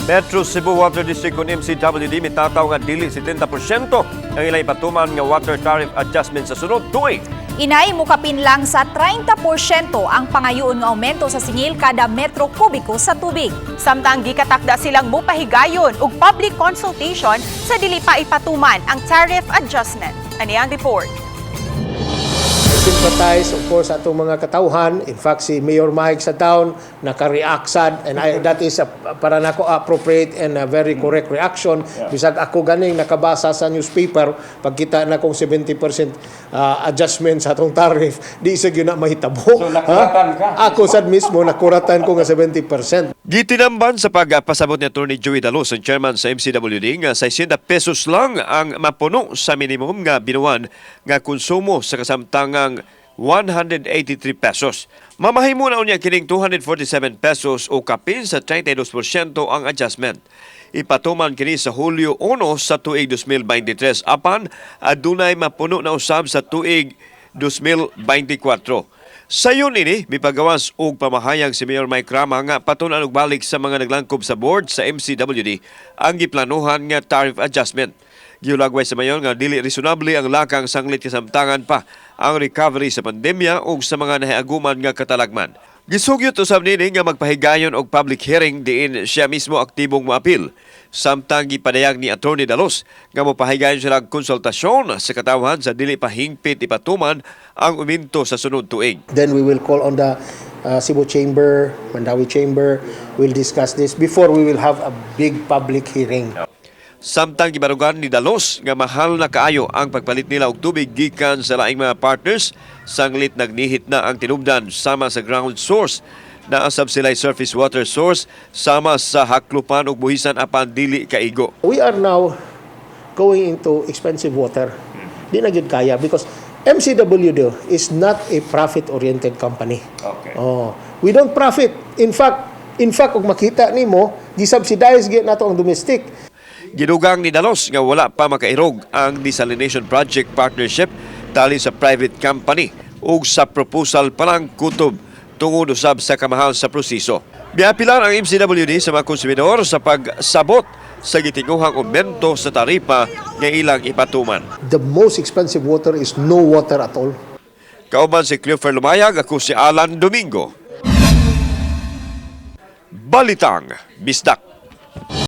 Metro Cebu Water District kon MCWD mitataw nga dili 70% ang ilang ipatuman nga water tariff adjustment sa sunod tuig. Inay mukapin lang sa 30% ang pangayoon nga aumento sa singil kada metro kubiko sa tubig. Samtang gikatakda silang mupahigayon og public consultation sa dili pa ipatuman ang tariff adjustment. Ani ang report. I sympathize, of course, atong mga katawhan. In fact, si Mayor Mike sa town naka-react sad and that is para nako appropriate and a very correct reaction. Bisag ako ganing nakabasa sa newspaper, pagkita na kong 70% adjustment sa atong tariff, di sa gyud na mahitabo. So, nakuratan ka? Ako sad mismo nakuratan ko nga 70%. Gitinamban sa pagpasabot ni Atty. Joey Dalos, ang chairman sa MCWD, nga 600 pesos lang ang mapuno sa minimum nga binuan nga konsumo sa kasamtangang 183 pesos. Mamahimo na unya kining 247 pesos o kapin sa 32% ang adjustment. Ipatuman kini sa Hulyo 1 sa tuig 2023 apan adunay mapuno na usab sa tuig 2024. Sayon ini, mipagawas og pamahayag si Mayor Mike Rama nga patun-an og balik sa mga naglangkob sa board sa MCWD ang giplanuhan nga tariff adjustment. Giulagway sa mayor nga dili reasonable ang lakang sanglit kasamtangan pa ang recovery sa pandemya ug sa mga nahiaguman nga katalagman. Gisugyot usab nini nga magpahigayon og public hearing diin siya mismo aktibong moapil. Samtang gipadayag ni Attorney Dalos nga mopahigayon sila og konsultasyon sa katawhan sa dili pa hingpit ipatuman ang aumento sa sunod tuig. Then we will call on the Cebu Chamber, Mandaue Chamber. We'll discuss this before we will have a big public hearing. Samtang gibarugan ni Dalos nga mahal na kaayo ang pagpalit nila og tubig gikan sa laing mga partners, sanglit nagnihit na ang tinubdan sama sa ground source. Naasab sila surface water source sama sa Haklupan ug Buhisan apan dili kaigo. We are now going into expensive water. Di na gyud kaya because MCWD is not a profit-oriented company. Oh, we don't profit. In fact, kung makita nimo, gi-subsidize gyud nato ang domestic. Gidugang ni Dalos nga wala pa makairog ang desalination project partnership tali sa private company ug sa proposal pa lang kutob tungod usab sa kamahal sa proseso. Miapilar ang MCWD sa mga konsumidor sa pagsabot sa gitinguhang aumento sa taripa nga ilang ipatuman. The most expensive water is no water at all. Kauban si Cleofer Lumayag, ako si Alan Domingo. Balitang Bisdak.